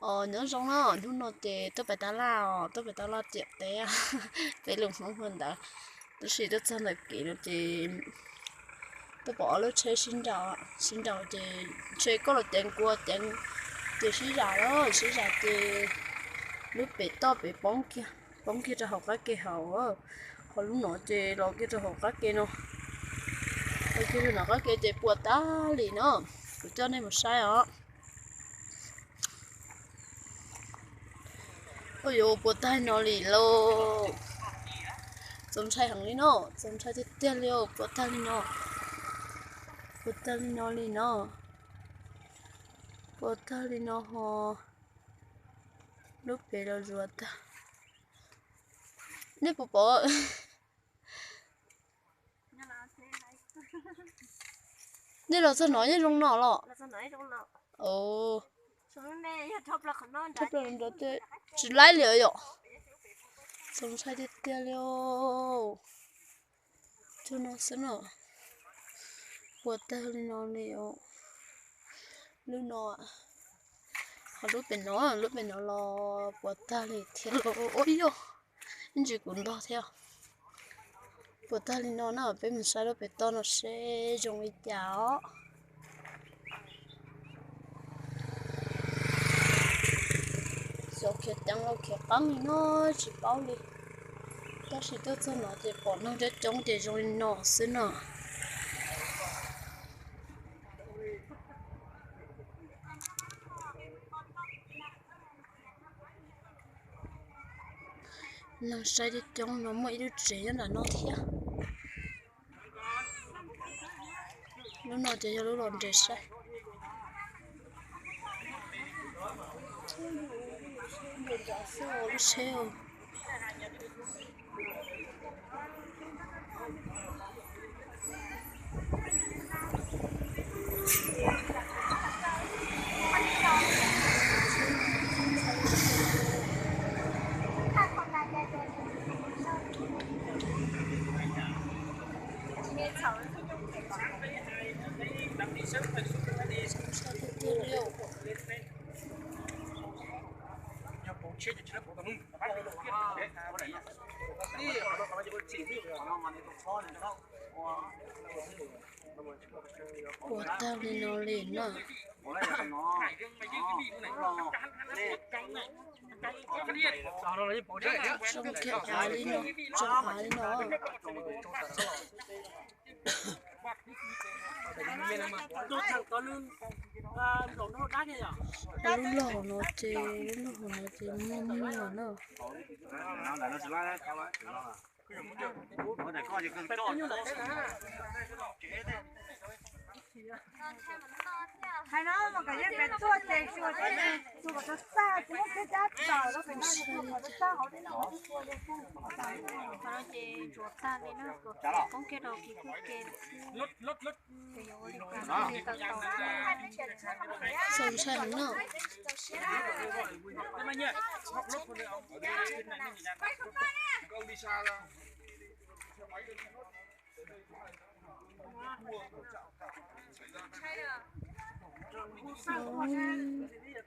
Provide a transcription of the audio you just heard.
Os, nyob zoo na, hnub no ces tuaj pem tab laj os, tuaj pem tab laj tiam teb, peb lus Hmoob hua ntawd. Tab sis tuaj txog ntawm kev no ces tuaj pom ob lub tsheb sib nraus, sib nraus ces ntshe koj los ceev kuv los ceev, ces sib zam lawm, sib zam ces lub pem toj pem poob kiag, poob kiag rau hauv qab ke hauv, ho lub no ces los kiag rau hauv qab ke no, los kiag rau hauv qab ke ces puas tag li no, kuv coj nej mus saib os. Ua yuav puas tag li no li lauj. Txaus ntshai heev li no, txaus ntshai tiag tiag li os, puas tag li no. Puas tag li no li no. Puas tag li no ho. Lub pem los zuav tag. Nej puas pom? Nej los txog no yeej zoo no los? Tsis laib li yom. Txaus ntshai tiag tiag li. Cog no xwb no. Puas tag li no li. Lub no, ho lub pem no, lub pem no los puas tag li thiab los ua yog. Ib ntsis kuv ntog thiab. Puas tag li no na, peb mus saib lub pem toj no seb zoo li cas os. Xyov khiav ceev los khiav qeeb li no tsis paub li. Tab sis tuaj txog no ces pom neeg coob coob ces zoo li no xwb no. Neeg saib coob coob no muaj ib lub tsev nyob nram no thiab. Lub no ces yog lub los nres saib. Lub tsheb. Puas tag li no li na. Zoo kiag av li no, zoo av li no. Lub log no ces, lub log no ces muaj muaj na. Txaus ntshai heev na.